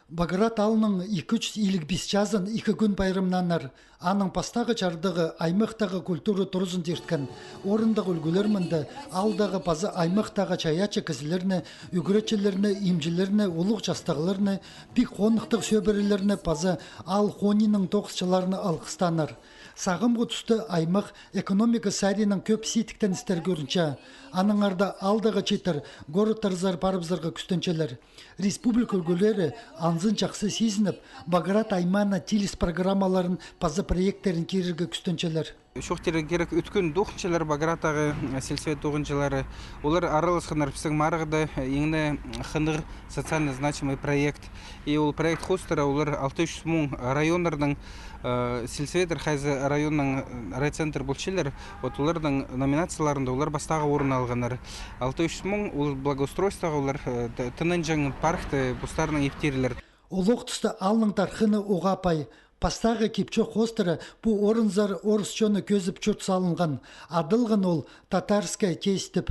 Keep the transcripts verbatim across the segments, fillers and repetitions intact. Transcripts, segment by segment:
Баграт аалның ікі чӱс илиг пис чазын ікі кӱн пайрамнанар. Аның пастағы чардығы аймахтағы культура турызын тирткен. Орындағ ӱлгӱлер мында аалдағы паза аймахтағы чайаачы кізілерні, ӱгретчілерні, имҷілерні, улуғ частығларны, пик хонықтығ сӧбірелерні паза аал хонииниң тоғысчыларны алғыстанар. Сағамғы туста аймах экономика саринаң кӧп сидіктеністер кӧрінче. Аннаңар даа аалдағы чииттер городтарзар парыбызарға кӱстенчелер. Республика ӱлгӱлері анзын чахсы сизініп, Баграт аймаана тиліс программаларын паза проекттерін кирерге кӱстенчелер. Чоохтирға кирек, ӧткін тоғынҷылар, Баграттағы, м, сельсовет тоғынҷылары, олар араласханнар пістің марығда, э, иң не хынығ социально значимый проект. И ол проект хоостыра олар алты чӱс муң районнарның, э, сельсоветтер, хайзы районның, э, райцентр полчалар, вот оларның номинацияларында олар пастағы орын алғаннар. Алты чӱс муң ол благоустройствоға олар, э, т-, тынанҷаң паркты постарының иптирлер. Олох туста аалның тархыны уғаа пай. Пастағы кип-чох хоостыра пу орынзар орыс чоны кӧзіп чурт салынған. Адалған ол Татарская тесть тіп.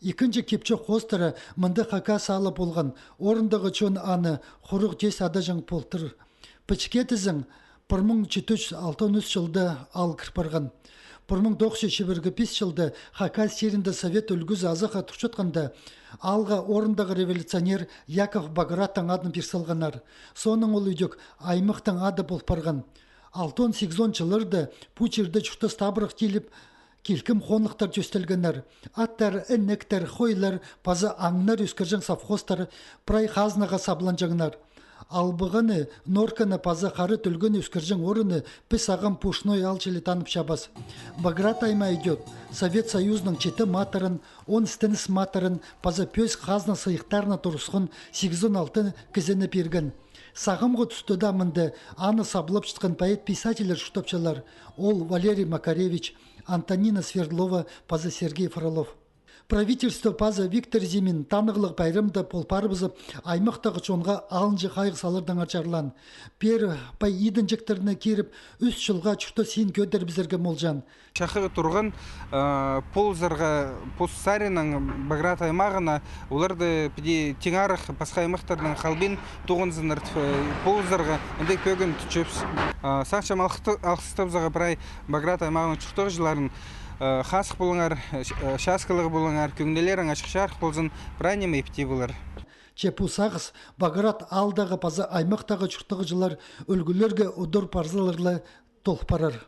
Ікінҷі кип-чох хоостыра мында хакас аалы полған. Орындағы чон аны Хуруғ тесть адаҷаң полтыр. Пічікке тізең, пір муң читі чӱс алтон ӱс чылда аал кір парған. Пір муң тоғыс чӱс чибіргі пис чылда Хакас чирінде совет ӱлгӱзі азахха турчатханда, аалға орындағы революционер Яков Баграттың адын пир салғаннар. Соонаң ол ідӧк аймахтың ады пол парған. Алтон-сигізон чылларда пу чирде чуртас табырах тиліп, килкім хонлыхтар тӧстелгеннер. Аттар, інектер, хойлар паза аңнар ӧскірҷең совхозтар прай хазнаға сабланҷаңнар. Албығаны, норканы паза хара тӱлгені ӧскірҷең орыны піс ағам Пушной аал чіли танып чабас. Баграт аймаа ідӧк Совет Союзының читі матырын, он істеніс матырын паза пӧзік хазна сыйыхтарына турысхан сигізон алты кізіні пирген. Сағамғы туста даа мында аны саблапчатхан поэт-писательлер чуртапчалар. Ол Валерий Макаревич, Антонина Свердлова паза Сергей Фролов. Правительство паза Виктор Зимин танығлығ пайрамда пол парыбызып, аймахтағы чонға алынҷа хайығ салардаңар чарлаан. Пеер пай идінҷектерні киріп, ӱс чылға чуртас син кӧдірібізерге молҷаан. Чахығ турған, э, полызарға пос саринаң Баграт аймағына, оларды піди тиңарах пасха аймахтарнаң халбин тоғынзыннар, э, полызарға андағ пӧгін тутчабыс. Э, сағынчам алғыстабызарға прай Баграт аймағының чуртағҷыларын. Э, хазых полыңар, э, часкалығ полыңар, кӧңнілерің ачых-чарых ползын, прай ниме ипти полар. Че пу сағыс Баграт аалдағы паза аймахтағы чуртағҷылар ӱлгӱлерге удур парзалар ла тол парар.